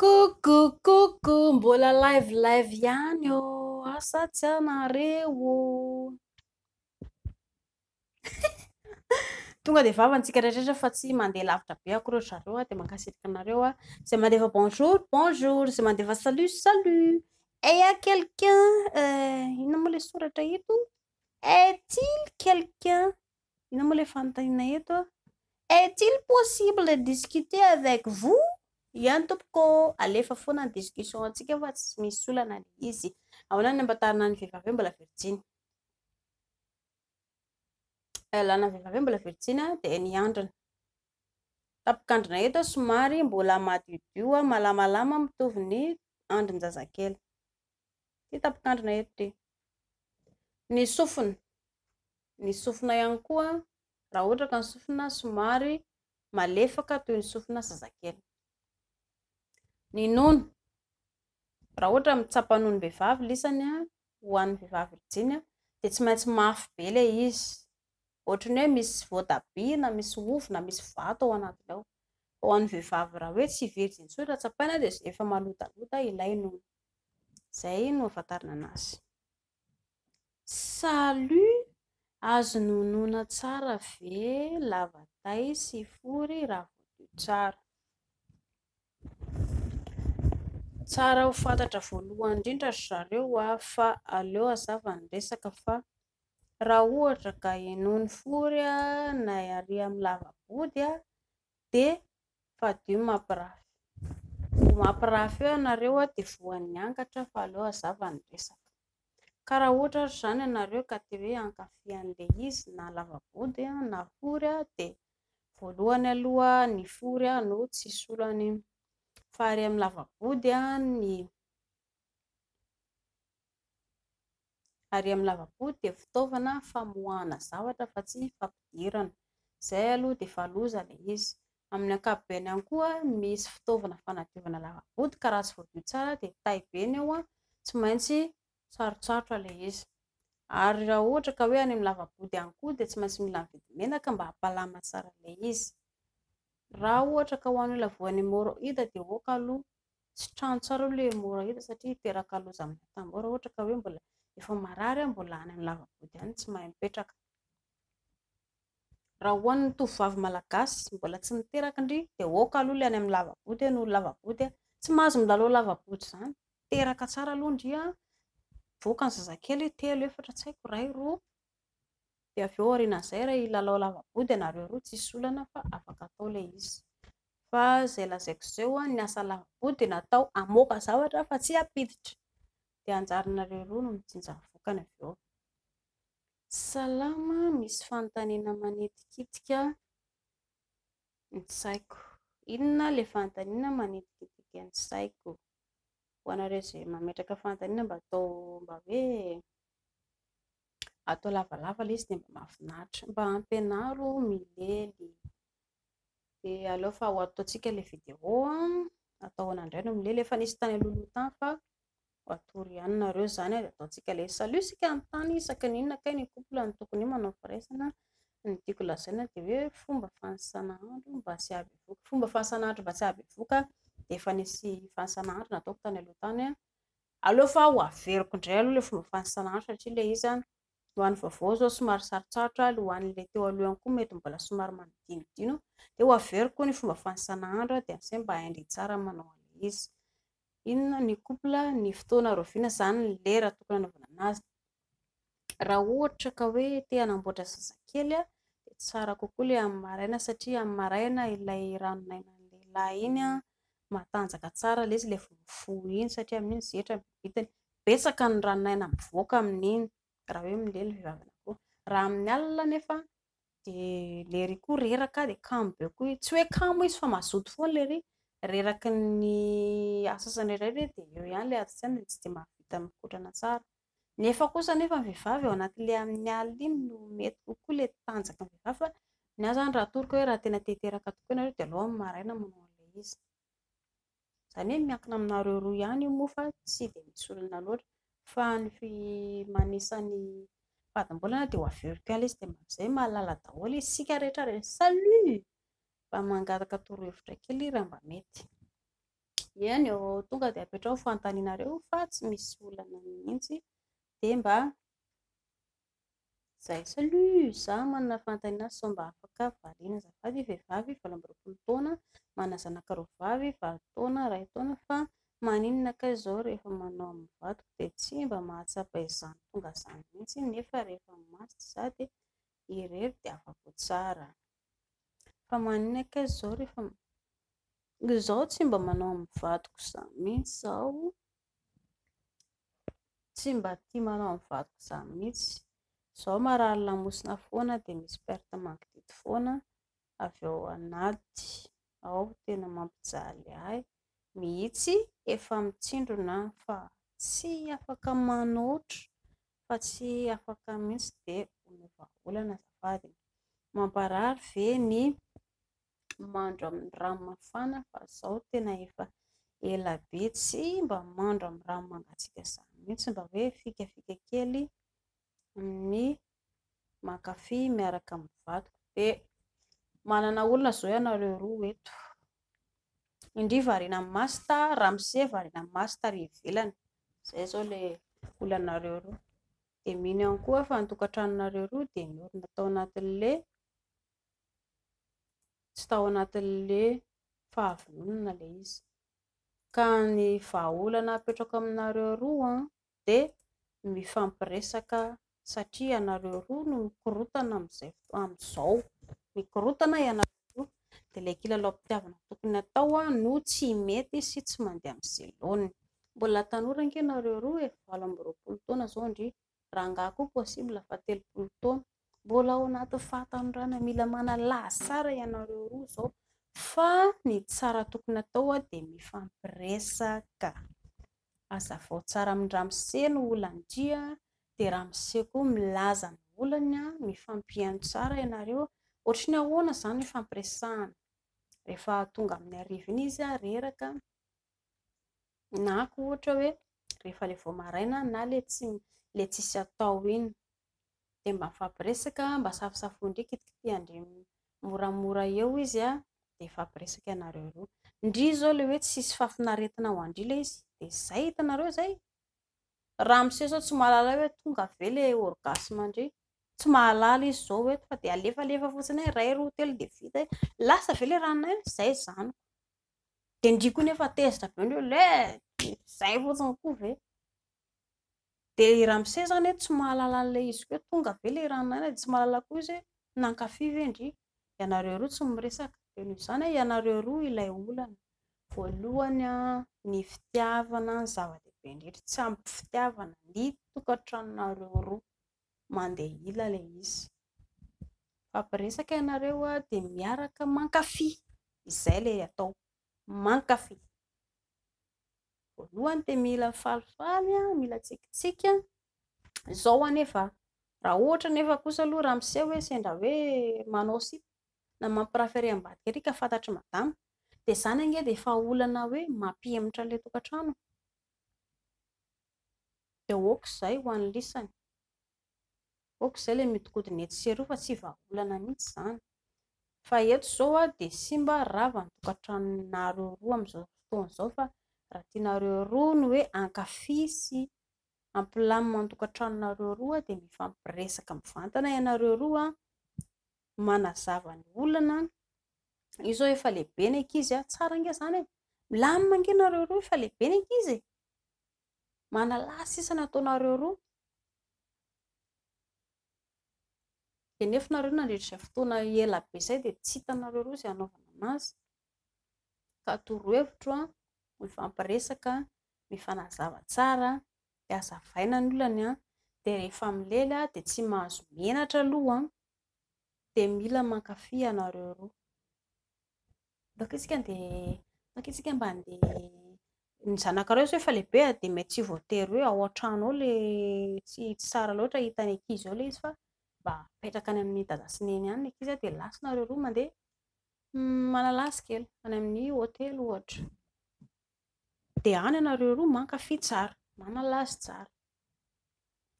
Coucou coucou, mbola live live ihany ô, asa tsy anareo ô. Tonga dia vava antsika rehetra fa tsy mandeha lavitra be akory ry zareo a, dia mankasitraka anareo a. Izay mandefa bonjour, bonjour, izay mandefa salut, salut. Et y a quelqu'un, inona moa ilay soratra eto? Est-il quelqu'un? Inona moa ilay fanontaniana eto? Est-il possible de discuter avec vous? Ihany tompoko, alefa foana ny discussion antsika fa tsy misy olana ilay izy. Ahoana ny ampahatarina ny vehivavy hoe mbola virjiny? Lana vehivavy hoe mbola virjiny dia ny andriny. Tapok'andrina eto somary mbola madiodio, malamalama mitovy ny andrin-jazakely. Ity tapok'andrina eto ity. Ny sofina. Ny sofina ihany koa, raha ohatra ka ny sofina somary malefaka toy ny sofina zazakely. Ny nono. Raha ohatra mitsapa nonom-behivavy lisany ho an'ny vehivavy virjiny dia tsy maintsy mafy be ilay izy. Ohatran'ny hoe misy voatabia na misy ovy na misy vato ao anatiny ao. Ho an'ny vehivavy raha hoe tsy virjiny intsony raha tsapaina dia efa malodaloda ilay nono. Izay no ahafantarana anazy. Salut! Azo nonoina tsara ve lava tay sy fory raha voadio tsara? Tsara ho fantatra voalohany indrindra ry zareo a, fa aleo hazava ny resaka fa raha ohatra ka henoin'ny fory na ary amin'ny lava-body dia fadio ny mampirafy. Vao mampirafy eo ianareo dia voan'ny angatra fa aleo hazava ny resaka. Ka raha ohatra ary izany ianareo ka te hoe hankafy an'ilay izy na lava-body na fory dia voalohany aloha ny fory no tsisy olana iny. Fa ary amin'ny lava-body ny ary amin'ny lava-body dia fitaovana famoahana zavatra fa tsy fampidirana. Izay aloha dia efa loza ilay izy. Amin'ny ankapobeny ihany koa misy fitaovana fanadiovana lava-body ka raha tsy voadio tsara dia tay be ny ao, tsy maintsy sarotsarotra ilay izy. Ary raha ohatra ka hoe any amin'ny lava-body ihany koa dia tsy maintsy mila mividy menaka mba hampalama tsara ilay izy. Raha ohatra ka ho an'ny olona voan'ny hémorroïde dia aoka aloha tsy trano tsara aloha ilay hémorroïde satria hiteraka loza amin'ny atambo raha ohatra ka hoe mbola efa marary mbola any amin'ny lava-body any tsy mahay mipetraka. Raha ho an'ny tovovavy malagasy mbola tsy niteraka ndry dia aoka aloha ilay any amin'ny lava-body noho ny lava-body tsy mahazo milalao lava-body izany. Teraka tsara aloha ndry a, mivoaka ny zazakely telo, efatra tsy haiko, iray, roa dia avy eo aorianan'izay raha hilalao lava-body ianareo roa tsisy olana fa afaka atao ilay izy. Fa izay lazaiko izao ny asa lava-body dia natao hamoaka zavatra fa tsy hampiditra. Dia anjaranareo roa no mijinja ny vokany avy eo. Salama, misy fanontaniana manitikitika ny saiko. Inona ilay fanontaniana manitikitika ny saiko? Ho anareo izay mametraka fanontaniana mba atao mba hoe atao lavalava ilay izy dia mba mahafinaritra. Mba ampianaro milely. Dia aleo fa ho ataontsika ilay vidéo an. Atao ahoana indray no milely? Efa nisy tany alohaloha tany fa ho atoro ihany nareo izany dia ataontsika ilay salut isika anontany isaky ny inona kay ny couple no tokony manao firaisana. Ny tiako lazaina dia hoe fomba fanisana andro mba tsy hahabevoka. Fomba fanisana andro mba tsy hahabevoka dia efa nisy fanisana andro nataoko tany aloha tany. Aleo fa ho averiko indray aloha ilay fomba fanisana andro satria ilay izy ho an'ny vaovao izao somary sarotsarotra, ho an'ilay teo aloha ihany koa mety mbola somary manadinodino. Dia ho averiko ny fomba fanisana andro dia amin'izay mba haindry tsara manao an'ilay izy. Inona ny couple, ny fotoana rahoviana izany ny lera tokony hanaovana anazy. Raha ohatra ka hoe te hanamboatra zazakely dia tsara kokoa ilay amin'ny maraina satria amin'ny maraina ilay ranon'ainan'ny lehilahy iny matanjaka tsara ilay izy ilay vao mifoha iny satria amin'iny zetra ny bibitiny. Betsaka ny ranon'aina mivoaka amin'iny raha hoe milely ny vehivavy anankiroa. Raha amin'ny alina anefa dia lery koa reraka dia kamo be koa izy. Tsy hoe kamo izy fa mazoto foana lery. Reraky ny asa sasany rehetra dia eo ihany ilay adin-tsaina dia tsy dia mahavita mikotrana tsara. Nefa kosa anefa ny vehivavy ao anatin'ilay amin'ny alina iny no mety kokoa ilay tanjaky ny vehivavy fa ny ahy izany raha atoroko hoe raha tena te hiteraka tokoa ianareo dia aleo amin'ny maraina manao an'ilay izy. Izany hoe miankina aminareo roa ihany io moa fa tsy dia misy olana loatra. Fa ny manisa ny fadimbolana dia ho averiko ihany ilay izy dia mba amin'izay mahalala daholo isika rehetra rehetra. Salut! Mba mangataka torohevitra kely raha mba mety. Eny ô, tonga dia apetraho ny fanontanianareo fa tsy misy olana mihitsy. Dia mba izay. Salut! Izaho manana fanontaniana sao mba afaka valiana azafady. Vehivavy 28 taona, manana zanaka roa vavy, 8 taona, 1 taona fa maninona kay izao rehefa manao amin'ny vadiko dia tsy mba mahatsapa izany tonga izany mihitsy nefa rehefa masy izaho dia irery dia afa-po tsara. Fa maninona kay izao rehefa izaho tsy mba manao amin'ny vadiko izany mihitsy izaho. Tsy mba tia manao amin'ny vadiko izany mihitsy. Izaho marary lamosina foana dia misy perte mangidihidy foana avy ao anaty ao, tena mampijaly ahy mihitsy. Efa mitsindrona aho fa tsy afaka manoatra, fa tsy afaka mihitsy dia omeo vahaolana azafady. Mamparary ve ny mandro amin'ny rano mafana fa izao tena efa ela be tsy mba mandro amin'ny rano mangatsiaka izany mihitsy, mba hoe fikafika kely ny mankafy miaraka amin'ny vadiko. Dia manana olona izao ianareo roa eto. Indry variana amin'ny masta, ramose variana amin'ny masta ary ivelany. Izay izao ilay olanareo roa. Dia mino ihany koa aho fa ny tokantranonareo roa dia niorina tao anatin'ilay tsy tao anatin'ilay fahavononana ilay izy. Ka ny vahaolana apetrako aminareo roa dia mifampiresaka satria ianareo roa no mikorontana amin'izay fotoana amin'izao. Mikorontana ianareo roa. Dia ilay kilalaom-pitiavana tokony hatao no tsy mety sy tsy mandeha amin'izay laoniny. Mbola tanora ange ianareo roa e, 28 taona izao ndry. Rangahy koa possible fa 30 taona. Mbola ao anatin'ny fahatanorana mila manalazy tsara ianareo roa izao fa ny tsara tokony hatao dia mifampiresaka. Hazavao tsara amin-dramose ny olan-dry dia ramose koa milaza ny olany, mifampihaino tsara ianareo. Ohatry ny ahoana izany ny ifampiresahana? Rehefa tonga amin'ny hariva iny izy reraka na koa ohatra hoe rehefa ilay vao maraina na ilay tsy ilay tsisy atao iny. Dia mba mifampiresaka, mba safosafoin-dry, kitikitihan-dry moramora eo izy dia mifampiresaka ianareo roa. Ndry izao ilay hoe tsisy fahafinaretana ho an-dry ilay izy, dia izay hitanareo izay. Ramose izao tsy mahalala hoe tonga ve ilay orgasme-ndry. Tsy mahalala izy izao eto fa dia alefalefa fotsiny hoe iray, roa, telo dia vita hoe lasa ve ilay ranon'aina? Izay izany. Dia ndry koa nefa tezitra be ndry hoe le izay fotsiny koa ve? Dia i ramose izany hoe tsy mahalala an'ilay izy koa hoe tonga ve ilay ranon'aina dia tsy mahalala koa izy hoe nankafy ve ndry? Ianareo roa tsy miresaka. Dia noho izany ianareo roa ilay olana. Voalohany ny fitiavana ny zava-dehibe indrindra. Tsy ampy fitiavana ny tokantranonareo roa. Mandeha ila ilay izy. Mifampiresaka ianareo dia miaraka mankafy. Izay ilay atao. Mankafy. Voalohany dia mila falifaly, mila tsikitsiky. Izao anefa, raha ohatra anefa kosa aloha ramose hoe sendra hoe manao sipa na mampirafy ery ambadika ery ka fantatr'i madama, dia izany ange dia efa olana hoe mampihemotra an'ilay tokantrano. Dia ok izay ho an'ny lisany. Ok izay ilay mihodinkodina etsy sy eroa fa tsy vahaolana mihitsy izany. Fa eto izao dia simba rava ny tokantranonareo roa amin'izao fotoana izao fa raha tianareo roa ny hoe hankafy sy hampilamina ny tokantranonareo roa dia mifampiresaka mivantana ianareo roa, manazava ny olana. Io izao efa lehibe ny ankizy, tsara ange izany e! Milamina ange nareo roa efa lehibe ny ankizy e! Manalahy sisa ny ataonareo roa. Dia nefa nareo nandritra izay fotoana ela be izay dia tsy hitanareo roa izay hanaovana anazy. Ka torohevitro, mifampiresaka, mifanazava tsara, dia hazavaina ny olany, dia rehefa milely dia tsy mahazo menatra aloha, dia mila mankafy ianareo roa. Ndao isika andeha, ndao isika mba andeha, ny zanakareo izao efa lehibe dia mety tsy voatery hoe ao an-trano ao ilay tsy tsara loatra hitan'ny ankizy ao ilay izy fa mba apetraka any amin'ny dada sy neny any ny ankizy dia lasa nareo roa mandeha manala azy kely any amin'ny hotely ohatra. Dia any ianareo roa mankafy tsara, manala azy tsara.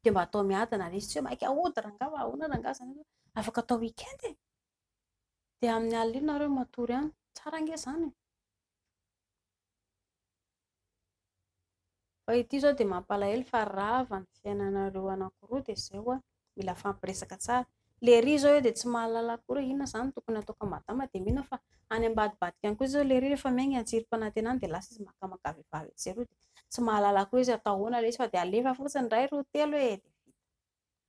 Dia mba atao miadana ilay izy, tsy hoe maika hody rangahy fa ahoana rangahy izany, afaka atao week-end e! Dia amin'ny alina iny nareo matory any. Tsara ange izany e! Fa ity izao dia mampalahelo fa rava ny fiainanareo anankiroa dia izay hoa mila mifampiresaka tsara. Lery izao dia tsy mahalala akory hoe inona izany no tokony hataoko madama dia mino aho fa any ambadibadika any koa izao lery rehefa miainga ny tsirim-panantenana dia lasa izy makamaka vehivavy etsy sy eroa dia tsy mahalala akory izy atao ahoana ilay izy fa dia alefa fotsiny iray roa telo e dia vita.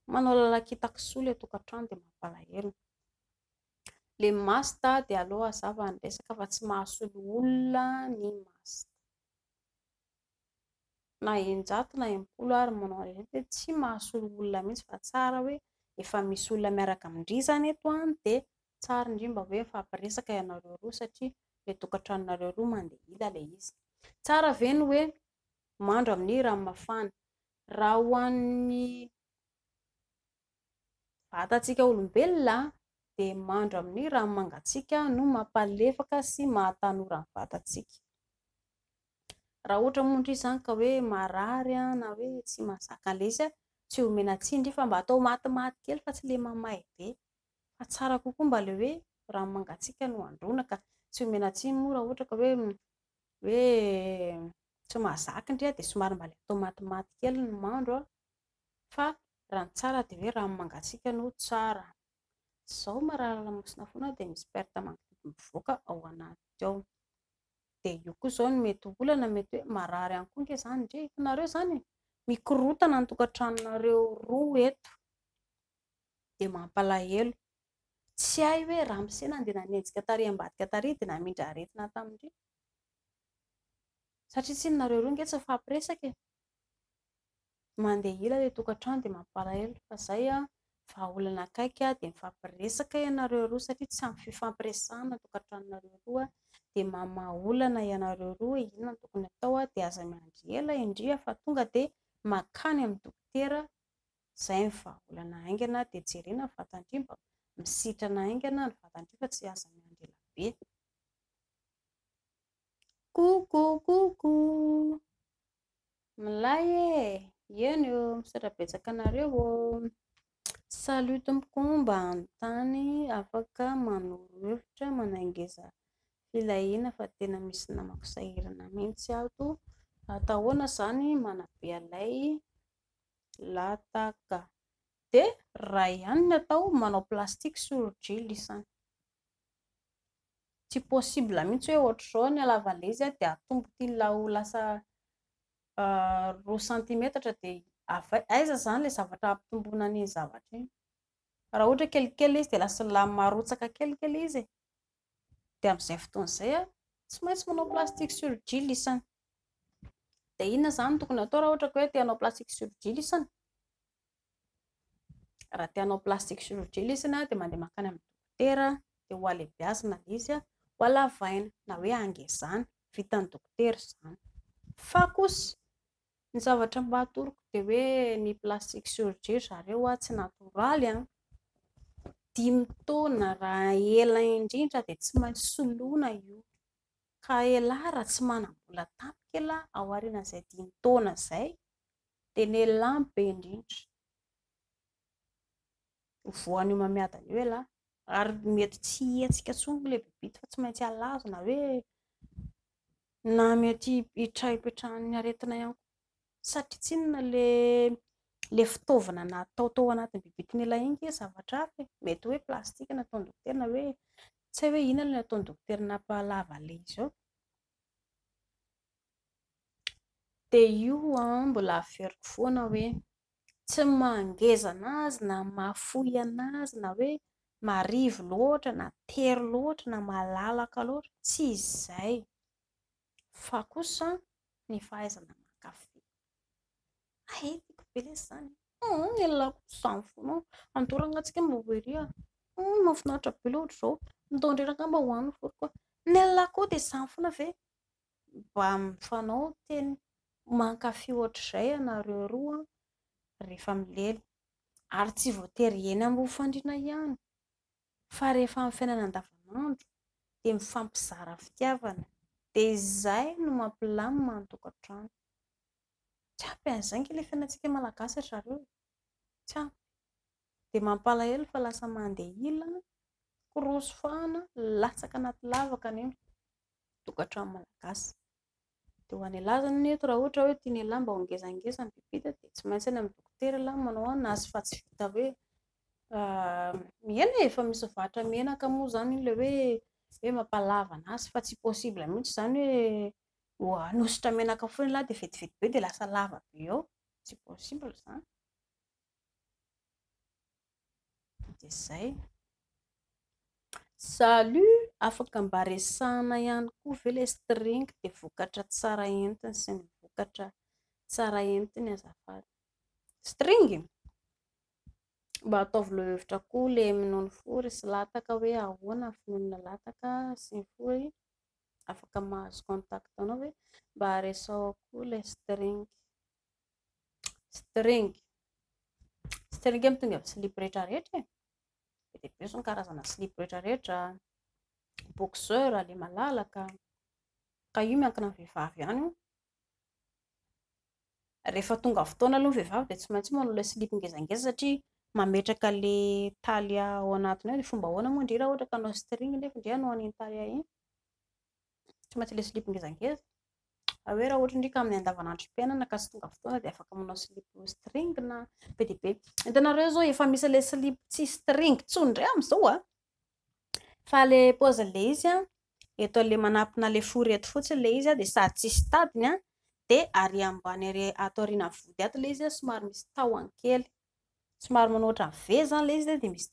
Manao lalan-kitan-kisoa ilay tokantrano dia mampalahelo. Ilay masta dia aleo hazava ny resaka fa tsy mahasolo olona ny masta. Na 600 na 60 ary manao an'ireny dia tsy mahasolo olona mihitsy fa tsara hoe efa misy olona miaraka amin-dry izany eto an, dia tsara indrindra mba hoe mifampiresaka ianareo roa satria ilay tokantranonareo roa mandeha ila ilay izy. Tsara ve ny hoe mandro amin'ny rano mafana? Raha ho an'ny vatantsika olombelona dia mandro amin'ny rano mangatsiaka no mampalefaka sy mahatanora ny vatantsika. Raha ohatra moa ndry izany ka hoe marary na hoe tsy mahazaka an'ilay izy, tsy omena tsiny ndry fa mba atao matimaty kely fa tsy ilay mamay be. Fa tsara kokoa mba ilay hoe rano mangatsiaka no androana ka tsy omena tsiny moa raha ohatra ka hoe hoe tsy mahazaka ndry dia somary mba ilay atao matimaty kely ny mandro fa raha ny tsara dia hoe rano mangatsiaka no tsara. Izao marary lamosina foana dia misy perte mangidihidy mivoaka ao anaty ao. Dia io koa izao no mety olana, mety hoe marary ihany koa ange izany ndry. Hitanareo izany e, mikorontana ny tokantranonareo roa eto. Dia mampalahelo. Tsy hay hoe ramose nandeha nanenjika tary ambadika tary dia namindra aretina tamin-dry. Satria tsinona nareo roa ange tsy mifampiresaka e. Mandeha ila ilay tokantrano dia mampalahelo fa izay an, vahaolana akaiky dia mifampiresaka ianareo roa satria tsy ampy fifampiresahana ny tokantranonareo roa dia mamaha olana ianareo roa hoe inona no tokony atao dia aza miandry ela indria fa tonga dia mankany amin'ny dokotera, izay ny vahaolana haingana dia jerena ny vatan-dry mba misitrana haingana ny vatan-dry fa tsy aza miandry ela be. Coucou coucou. Milay e! Eny ô! Misaotra betsaka anareo ô! Salut tompoko, mba hanontany afaka manoro hevitra manangeza filahiana fa tena misy namako sahirana mihitsy ato. Atao ahoana izany manabe an'ilay lataka? Dia iray ihany ny atao, manao plastique chirurgie lisany. Tsy possible mihitsy hoe ohatr'izao ny halavan'ilay izy dia atombo ity ho lasa 2 centimètres dia aiza izany ilay zavatra hampitomboana an'iny zavatra iny. Raha ohatra kelikely ilay izy dia lasa marotsaka kelikely izy e. Dia amin'izay fotoana izay tsy maintsy manao plastique chirurgie lisany. Dia inona izany no tokony hatao raha ohatra ka hoe te hanao plastique chirurgie lisany? Raha te hanao plastique chirurgie lisany dia mandeha mankany amin'ny dokotera dia ho alebiazina ilay izy, ho halavaina na hoe hangezana, vitan'ny dokotera izany. Fa kosa ny zavatra mba atoroko dia hoe ny plastique chirurgie ry zareo tsy natoraly an, 5 taona raha ela indrindra dia tsy maintsy soloina io. Ka elah raha tsy manam-bola tampoka elah ao aorianan'izay 5 taona izay dia ny elah no be indrindra. Ho voan'io homamiadana io elah. Ary mety tsy hihetsika intsony ilay bibity fa tsy maintsy halazo na hoe na mety hitrahipetrahan'ny aretina ihany koa. Satria tsinona ilay fitaovana natao tao anatin'ny bibitin'ny elah iny ange zavatra hafa e. Mety hoe plastika nataon'ny dokotera na hoe tsy hay hoe inona ilay nataon'ny dokotera nampalava an'ilay izy eo. Dia io an, mbola averiko foana hoe tsy mangeza an'azy na mahafohy an'azy na hoe marivo loatra na tery loatra na malalaka loatra, tsy izay. Fa kosa ny fahaizana mankafy. Hay, tiako be lesy izany. Ny elako izany foana. Andorana antsika mba ho ery a. Mahafinaritra be loatra izao. Ndao indray angamba ho any foriko. Ny elako dia izany foana ve? Mba mifanao teny mankafy ohatr'izay ianareo roa rehefa milely. Ary tsy voatery eny ambony fandriana ihany fa rehefa amin'ny fiainana andavanandro dia mifampizara fitiavana. Dia izay no mampilamina ny tokantrano. Tsy ampy an'izay ange ilay fiainantsika malagasy ry zareo e. Tsy ampy. Dia mampalahelo fa lasa mandeha ila, korosy fahana, latsaka anaty lavaka ny tokantrano malagasy. Dia ho an'ialahy izany eto raha ohatra hoe tian'ialahy mba ho ngezangeza ny bibita dia tsy maintsy any amin'ny dokotera ialahy manao an'azy fa tsy vita hoe mihena e, efa misy vatra menaka moa izany ilay hoe hoe mampalava an'azy fa tsy possible mihitsy izany hoe hanosotra menaka foana ialahy dia vetivety be dia lasa lava be eo, tsy possible izany. Dia izay. Salut! Afaka mba resahana ihany koa ve ilay string dia vokatra tsara entiny sy ny vokatra tsara entiny azafady. String? Mba ataovy lohahevitra koa ilay minono fory sy lataka hoe ahoana ny finoana lataka sy ny fory. Afaka mahazo contact anao ve? Mba resaho koa ilay string. String. String mitovy amin'ny slip rehetra rehetra e. Be dia be izao ny karazana slip rehetra rehetra. Boxeur, ilay malalaka. Ka io miankina amin'ny vehivavy ihany io. Rehefa tonga fotoana aloha ny vehivavy dia tsy maintsy manao ilay slip ngezangeza satria mametraka ilay taille ao anatiny ao. Dia fomba ahoana moa ndry raha ohatra ka hanao string nefa ndry hanao an'iny taille iny? Tsy maintsy ilay slip ngezangeza. Fa hoe raha ohatra ndry ka amin'ny andavanandrom-piainana ka tsy tonga fotoana dia afaka manao slip string na be dia be. Hitanareo izao efa misy ilay slip tsy string intsony indray amin'izao a. Fa ilay paozin'ilay izy a, eto ilay manampina ilay fory eto fotsiny ilay izy a, dia sady tsisy tadiny a, dia ary ambany ary ato aorian'ny vody ato ilay izy a, somary misy tahony kely. Somary manao ohatran'ny V izany ilay izy dia misy